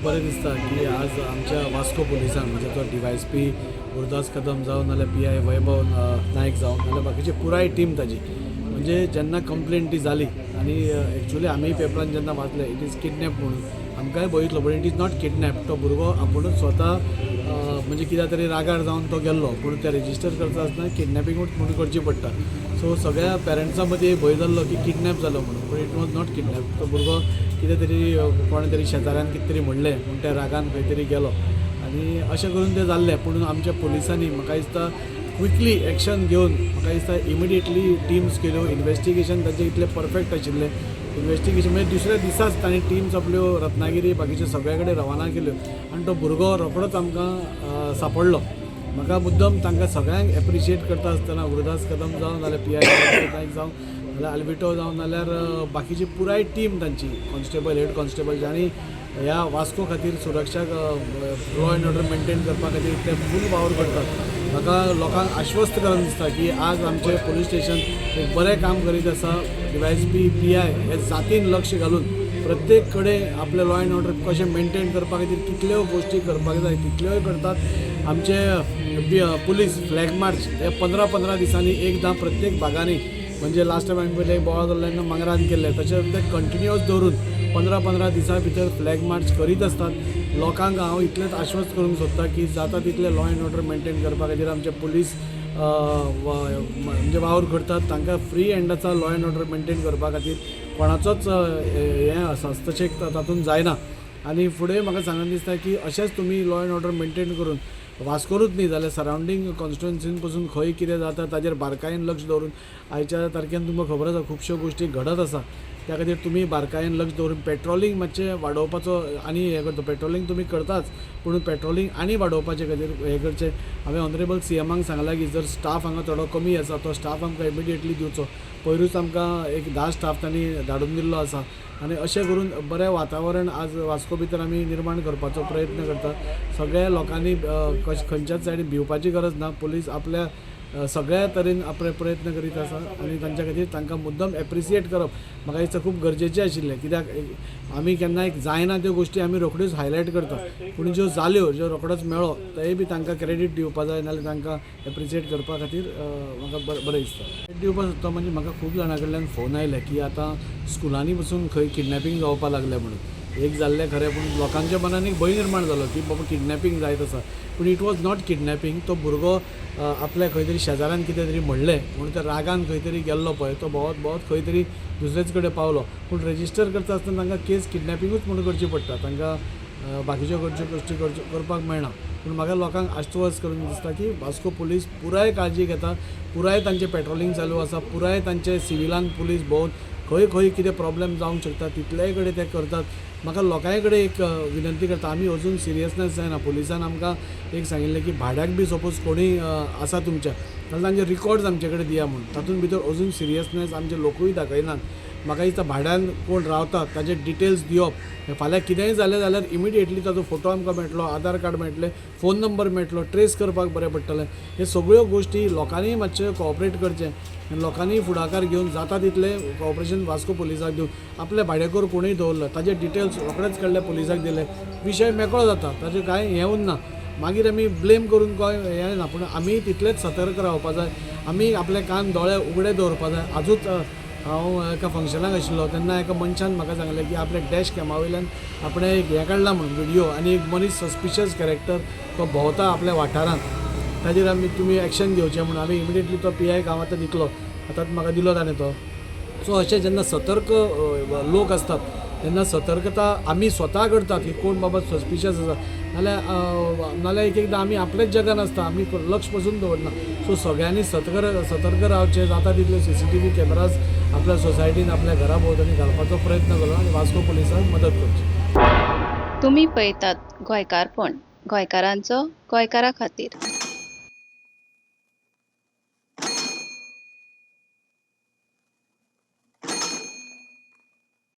बरें दिसता की आज आमच्या वास्को पुलिसांक, म्हणजे तो डीवायएसपी गुरुदास कदम जावं नाल्यार पीआय वैभव नायक जावं नाल्यार बाकीची पुराय टीम ताजी, म्हणजे जेन्ना कंप्लेन ती जाली आनी एक्चुअली आमी पेपरान जेन्ना वाचलें it is kidnap म्हणून, आमकांय बघितलो, but it is not kidnap. तो भुरगो आपुणूच स्वता म्हणजे कित्या तरी रागार जावन तो गेल्लो, पूण ते रेजिस्टर करता आसतना किडनॅपिंगूच म्हणून करची पडटा. सो सगळ्या पेरंट्सां मदीं भंय जाल्लो की किडनॅप जालो म्हणून, पूण it was not kidnap. तो भुरगो कितें तरी कोणें तरी शेजाऱ्यान कितें तरी म्हणलें म्हूण त्या रागान खंय तरी गेलो आनी अशें करून तें जाल्लें. पूण आमच्या पुलिसांनी म्हाका दिसता क्विकली एक्शन घेवन, म्हाका दिसता इमिडिएटली टिम्स केल्यो, इन्वेस्टिगेशन ताचें इतलें परफेक्ट आशिल्लें. इन्वेस्टिगेशन म्हणजे दुसऱ्या दिसाच तांणी टिम्स आपल्यो रत्नागिरी बाकीचे सगळे कडेन रवाना केल्यो आनी तो भुरगो रोखडोच आमकां सांपडलो. म्हाका मुद्दम तांकां सगळ्यांक एप्रिशिएट करता आसतना, गुरुदास कदम जावं नाल्यार पीआय नायक जावं नाल्यार आल्बिटो जावं नाल्यार बाकीची पुराय टीम तांची, कॉन्स्टेबल, हेड कॉन्स्टेबल, ज्यांनी ह्या वास्को खातीर सुरक्षा, लॉ एंड ऑर्डर मेंटेन करपा खातीर ते फूल वावर करतात. म्हाका लोकांक आश्वस्त करून दिसता की आज आमचें पुलीस स्टेशन एक बरें काम करीत आसा. डीवायएसपी, पीआय हे जातीन लक्ष घालून प्रत्येक कडेन आपलें लॉ एंड ऑर्डर कशें मेंटेन करपा खातीर कितल्यो गोश्टी करपाक जाय तितल्योय करतात. आमचे पुलीस फ्लॅग मार्च हे 15-15 दिसांनी एकदां प्रत्येक भागांनी, म्हणजे लास्ट टायम आमी पयलें बोवाळ जाल्लो तेन्ना मांगरान केल्लें, तशें ते कंटिन्युअस दवरून 15-15 दिसां भितर फ्लॅग मार्च करीत आसतात. लोकांक हांव इतलेंच आश्वस्त करूंक सोदता की जाता तितलें लॉ एंड ऑर्डर मेंटेन करपा खातीर आमचे पुलीस म्हणजे वावर करतात. तांकां फ्री हँड आसा. लॉ एंड ऑर्डर मेंटेन करपा खातीर कोणाचोच हें हस्तक्षेप तातूंत जायना. आनी फुडें म्हाका सांगन दिसता की अशेंच तुमी लॉ एंड ऑर्डर मेंटेन करून वास्कोरूच न्ही जाल्यार सरावंडींग कॉन्स्टिट्युएन्सीन पसून खंय कितें जाता ताजेर बारकायेन लक्ष दवरून, आयच्या तारखेन तुमकां खबर आसा खुबश्यो गोश्टी घडत आसा, त्या खातीर तुमी बारकायेन लक्ष दवरून पेट्रोलिंग मातशें वाडोवपाचो आनी हें करता. पेट्रोलिंग तुमी करताच, पूण पेट्रोलिंग आनी वाडोवपाचे खातीर हें करचें. हांवें ऑनरेबल सीएमाक सांगलां की जर स्टाफ हांगा थोडो कमी आसा, तो स्टाफ आमकां इमिडिएटली दिवचो. पयरूच आमकां एक 10 स्टाफ तांणी धाडून दिल्लो आसा आनी अशें करून बरें वातावरण आज वास्को भितर आमी निर्माण करपाचो प्रयत्न करता. सगळ्या लोकांनी खंयच्याच सायडीन भिवपाची गरज ना. पुलीस आपल्या सगळ्या तरेन आपले प्रयत्न करीत आसा आनी तांच्या खातीर तांकां मुद्दम एप्रिसिएट करप म्हाका दिसता खूब गरजेचें आशिल्लें, कित्याक आमी केन्नाय जायना त्यो गोश्टी आमी रोखड्योच हायलायट करता, पूण ज्यो जाल्यो, ज्यो रोखडोच मेळ्ळो, तेय बी तांकां क्रेडीट दिवपा जाय नाल्यार तांकां एप्रिसिएट करपा खातीर म्हाका बरें दिसता. क्रेडीट दिवपा सोदता म्हणजे म्हाका खूब जाणां कडल्यान फोन आयले की आतां स्कुलांनी पसून खंय किडनॅपिंग जावपाक लागलें म्हणून. एक जाल्लें खरें, पूण लोकांच्या मनान एक भंय निर्माण जालो की बाबा किडनॅपिंग जायत आसा, पूण it was not kidnapping. तो भुरगो आपल्या खंय तरी शेजाऱ्यान कितें तरी म्हणलें म्हणून त्या रागान खंय तरी गेल्लो पळय, तो भोंवत भोंवत खंय तरी दुसरेच कडेन पावलो. पूण रेजिस्टर करता आसतना तांकां केस किडनॅपिंगूच म्हणून करची पडटा, तांकां बाकीच्यो करच्यो गोश्टी करच्यो करपाक मेळना. पूण म्हाका लोकांक आश्वास करून दिसता की वास्को पुलीस पुराय काळजी घेता, पुराय तांचें पेट्रोलिंग चालू आसा, पुराय तांचे सिविलान पुलीस भोंवन खंय खंय कितें प्रॉब्लेम जावंक शकता तितलेय कडेन ते करतात. म्हाका लोकांय कडेन एक विनंती करता, आमी अजून सिरियसनेस जायना. पुलिसान आमकां एक सांगिल्लें की भाड्याक बी सपोज कोणूय आसा तुमच्या जाल्यार तांचे रिकॉर्ड्स आमचे कडेन दिया म्हूण. तातूंत भितर अजून सिरियसनेस आमचे लोकूय दाखयनात. म्हाका दिसता भाड्यान कोण रावता ताजे डिटेल्स दिवप, फाल्यां कितेंय जालें जाल्यार इमिडिएटली ताजो फोटो आमकां मेळटलो, आधार कार्ड मेळटलें, फोन नंबर मेळटलो, ट्रेस करपाक बरें पडटलें. हे सगळ्यो गोश्टी लोकांनी मातशें कॉपरेट करचें आनी लोकांनी फुडाकार घेवन जाता तितलें कॉपरेशन वास्को पुलिसाक दिवन आपले भाडेकर कोणूय दवरलो ताजे डिटेल्स रोखडेच काडले, पुलिसाक दिले, विशय मेकळो जाता. ताजें कांय हें उरना. मागीर आमी ब्लेम करून कांय हें ना, पूण आमी तितलेच सतर्क रावपा जाय. आमी आपले कान दोळे उगडे दवरपा जाय. आजूच हांव एका फंक्शनाक आशिल्लो तेन्ना एका मनशान म्हाका सांगलें की आपल्या डॅश कॅमा वयल्यान आपणें एक हें काडलां म्हणून व्हिडियो आनी एक मनीस सस्पिशियस कॅरेक्टर तो भोंवता आपल्या वाठारांत, ताजेर आमी तुमी एक्शन घेवचें म्हणून. आमी इमिडिएटली तो पीआयक हांव आतां दितलो, आतांच म्हाका दिलो ताणें तो. सो अशें जेन्ना सतर्क लोक आसतात तेन्ना सतर्कता आमी स्वता करतात की कोण बाबा सस्पिशियस आसा नाल्यार एक एकदां आमी आपल्याच जगान आसता, आमी लक्ष पसून दवरना. सो सगळ्यांनी सतर्क सतर्क रावचें. जाता तितले सीसीटीव्ही कॅमेराज आपल्या सोसायटीन, आपल्या घरा भोंवतणी घालपाचो प्रयत्न करो आनी वास्को पुलिसांक मदत करची. तुमी पळयतात गोंयकारपण, गोंयकारांचो गोंयकारा खातीर.